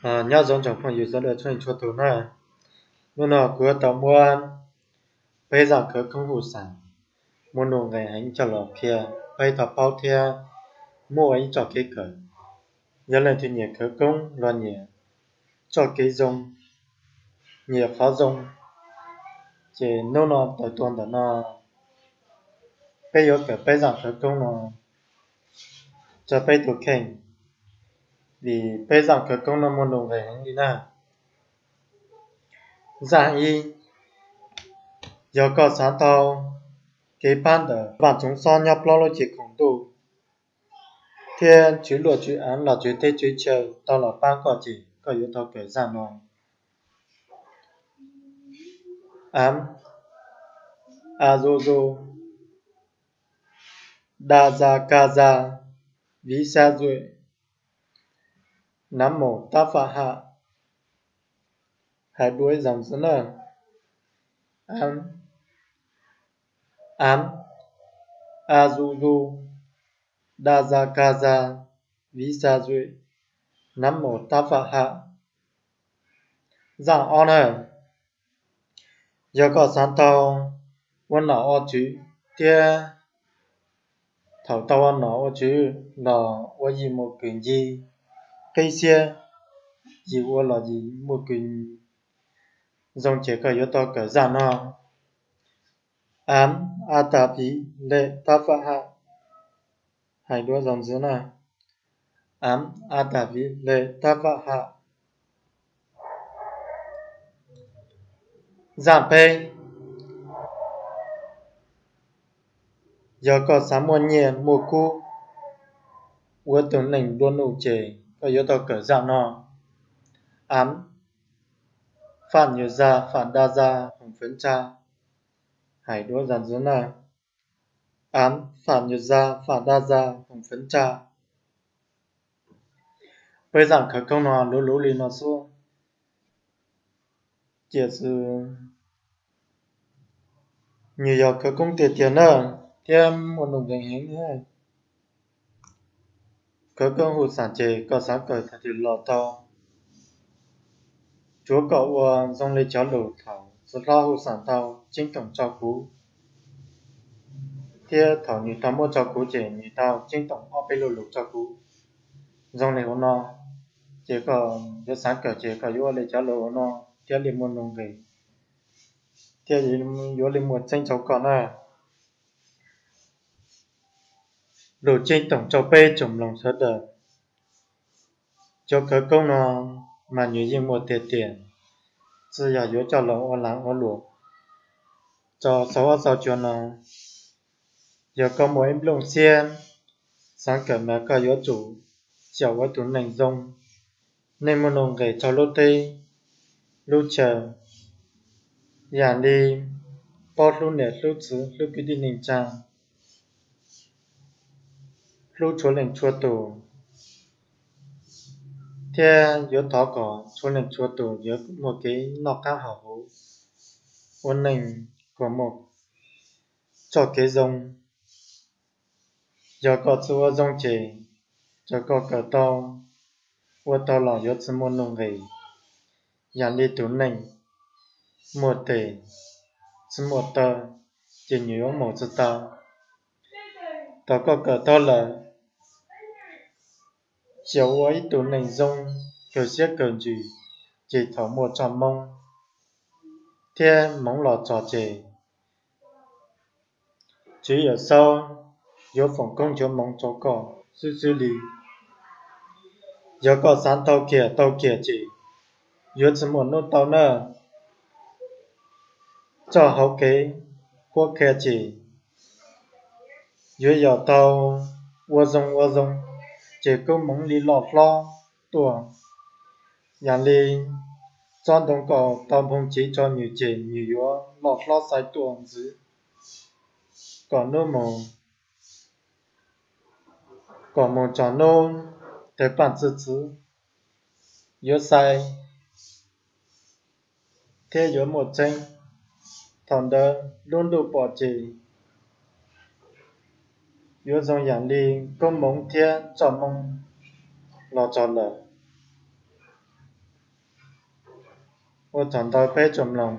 Nyob zoo tsoom phooj ywg sawv daws txhua leej txhua tus na. Hnub no kuv yuav tau muab peb zaj khawv koob hu xaam muaj nuj nqis heev coj los qhia peb tau paub thiab muaj ib txoj kev kawm. Yog leej twg nyiam khawv koob los nyiam txoj kev zoo, nyiam qhov zoo, ces hnub no tawm tuaj ntawm no peb yuav kawm peb zaj khawv koob no rau peb tus kheej, vim peb zaj khawv koob no muaj nuj nqis heev li na. Zaj ib, yog koj xav tau kev pab ntawm Vaj Ntxoov Xob nyob plaub lub cev koom ntuj thiab tswv luaj tswv av los tswv teb tswv chaw tau los pab koj ces koj yuav tau kawm zaj no. Am, a zu zu, da za ka za, vis sa zuj, nam mos tap fam ham. Hais dua ib zaug ntxiv na. Am, am, a zu zu, da za ka za, vis sa zuj, nam mos tap fam ham. Zaj ob na, yog koj xav tau ua nom ua tswv thiab thaum tau ua nom ua tswv los ua yim muaj kws ncig qib siab, yim ua los yim muaj kws zoo ces koj yuav tau kawm zaj no. Am, a ta vis le tap fam ham. Hais dua zaug ntxiv na. Am, a ta vis le tap fam ham. Zaj peb, yog koj xav muaj nyiaj muaj kub ua tus neeg nplua nuj ces koj yuav tau kawm zaj no. Am, fam nyuam za fam da za hoom fwv tsa. Hais dua zaug ntxiv na. Am, fam nyuam za fam da za hoom fwv tsa. Peb zaj khawv koob no luv luv li no xwb, tiam sis nws yog khawv koob tiag tiag na, thiab muaj nuj nqis heev. Khawv koob hu xaam ces koj xav kawm thaum twg los tau, tsuav kom ua zoo li cov lus thaum txiv hlob hu xaam tau ceeb toom rau kuv, thiab thaum nws tau muab rau kuv ces nws tau ceeb toom ob peb lo lus rau kuv zoo li hauv no. Ces koj yuav xav kawm ces koj yuav ua li cov lus hauv no thiaj li muaj nuj nqis, thiab yuav li muaj tseeb rau koj na. Lus ceeb toom rau peb tsoom mloog sawv daws, cov khawv koob no mas nws yeej muaj tiag tiag, tsis yog yuav coj los ua lag ua luam rau xaus ob xaus cua no. Yog koj muaj ib nplooj siab xav kawm mas koj yuav tsum xyaum ua tus neeg zoo, neeg muaj nuj nqis rau lub teb lub chaw, yam li paub hlub niam hlub txiv hlub kwv tij neej tsa, hlub txhua leej txhua tus, thiab yuav thov kom txhua leej txhua tus yuav muaj kev noj qab haus huv, ua neeg kom muaj txoj kev zoo. Yog koj tsis ua zoo ces txawm koj kawm tau, ua tau los yuav tsis muaj nuj nqis. Yam li tus neeg muaj tes tsis muaj taw ces nws yuav mus tsis tau. Thaum koj kawm tau lawm, xyaum ua ib tug neeg zoo, kawm siab kawm ntsws, ces thaum muaj txoj moo thiab hmoov los txog ces Tswv Yawm Saub yuav foom koob nchuav hmoov rau koj xwb xwb li. Yog koj xav tau kiag tau kiag ces yuav tsis muaj hnub tau na. Txoj hauv kev qhuab qhia ces yuav yog tau ua zoo ua zoo ces koob hmoov li loj hlob tuaj. Yam li tsob ntoo kom tau nphoo tsiv tso nws ces nws yuav loj hlob xais tuaj ntxiv. Kom hnub mus, kom mus txog hnub tes paj txi txiv yuav xais thiab yuav muaj tseeb. Thaum ntawd lub ntuj pom ces yuav zoo yam li koob hmoov thiab txoj moo los txog lawm. Ua tsaug ntau peb tsoom mloog.